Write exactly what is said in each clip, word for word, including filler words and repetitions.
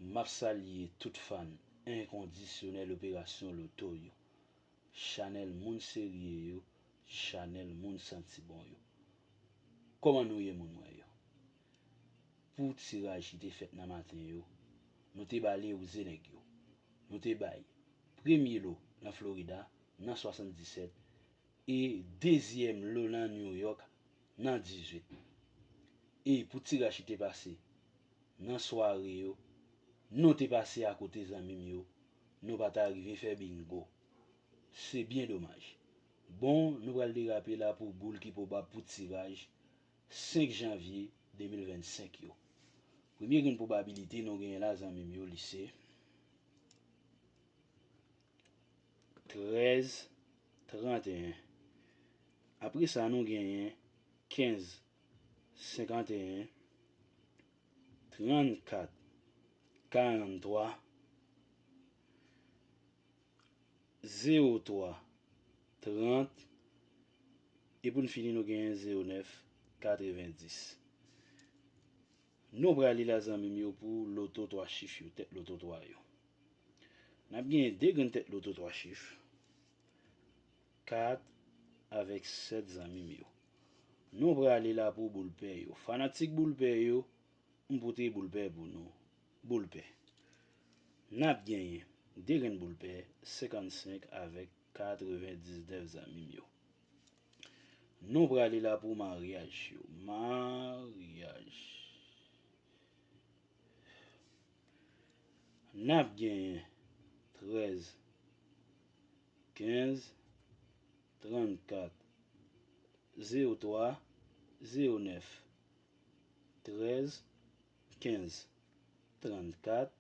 M ap salye tout fan enkondisyonèl operasyon loto yo, chanèl moun serye yo, chanèl moun santi bon yo. Kòman nou ye, moun mwen yo? Pou tiraj ki te fèt nan maten yo, nou te ba Lewze nèg yo. Nou te bay premye lo nan Florida nan swasanndisèt e dezyèm lo nan New York nan dizuit. E pou tiraj ki te pase nan sware yo, nou te pase akote, zanmi m yo, nou pa ta rive fè bingo. Se byen domaj. Bon, nou pral derape la pou boul ki pwobab pou tiraj senk janvye de mil vennsenk yo. Premye grenn pwobabilite nou genyen la, zanmi m yo, li se trèz, tranteyen. Apre sa, nou genyen kenz, senkanteyen, trannkat, karanntwa, zewo twa, trant, e pou n fini, nou genyen zewo nèf, katrevendis. Nou prale la, zanmi m yo, pou loto twa chif yo, tèt loto twa yo. N ap genyen de grenn tèt loto twa chif, kat avèk sèt, zanmi m yo. Nou prale la pou boul pè yo. Fanatik boul pè yo, m pote boul pè pou nou. Boul pè. N ap genyen de grenn boul pè, senkannsenk avèk katrevendiznèf, zanmi m yo. Nou prale la pou maryaj yo. Maryaj. N ap genyen trèz, kenz, trannkat, zewo twa, zewo nèf, trèz, kenz, trannkat,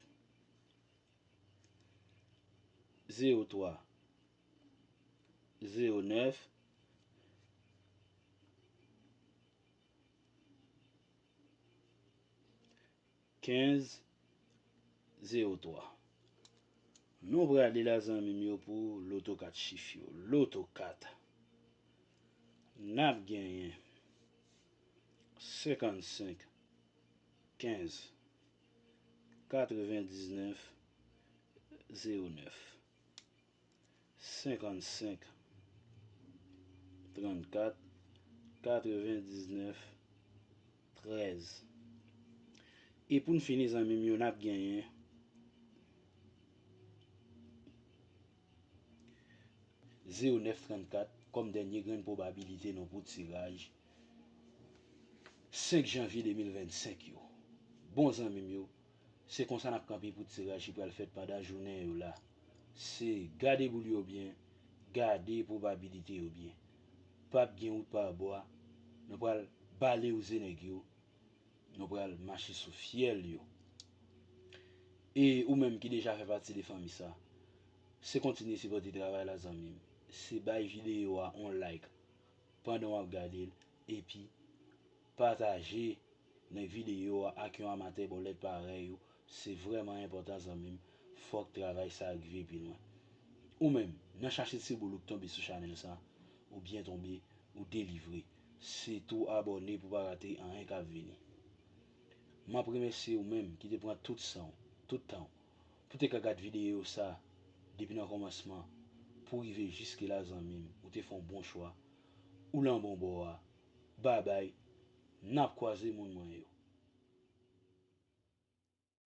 zewo twa, zewo nèf, kenz, zewo twa. Nou prale la, zanmi m yo, pou loto kat chif yo. Loto kat. N ap genyen senkannsenk, kenz, katrevendiznèf, zewo nèf. Senkannsenk, trannkat, katrevendiznèf, trèz. E pou n fini, zanmi m yo, n ap genyen zewo nèf trannkat kòm dènye grenn pwobabilite nou pou tiraj senk janvye de mil vennsenk yo. Bon, zanmi m yo, se konsa n ap kanpe pou tiraj ki pral fèt pandan jounen yo la. Se gade boul yo byen, gade pwobabilite yo byen. P ap gen wout pa bwa, nou pral bale wouze nèg yo, nou pral mache sou fyèl yo. E ou menm ki deja fè pati de fanmi sa, se kontinye sipòte travay la, zanmi m. Se bay videyo a on like pandan w ap gade l, epi pataje nan videyo a ak yon amatè bòlèt parèy ou. Se vrèman enpòtan, zanmi m. Fòk travay sa a rive pi lwen. Ou menm, nan chache ti boul ou k tonbe sou chanèl sa, ou byen tonbe, ou delivre. Se tou abòne pou w pa rate anyen k ap vini. M ap remèsye ou menm ki te pran tout san w, tout tan w, pou te ka gad videyo sa depi nan kòmansman pou rive jiske la, zanmi m. Ou te fè yon bon chwa. Ou lan bon bò a. Babay. N ap kwaze, moun mwen yo.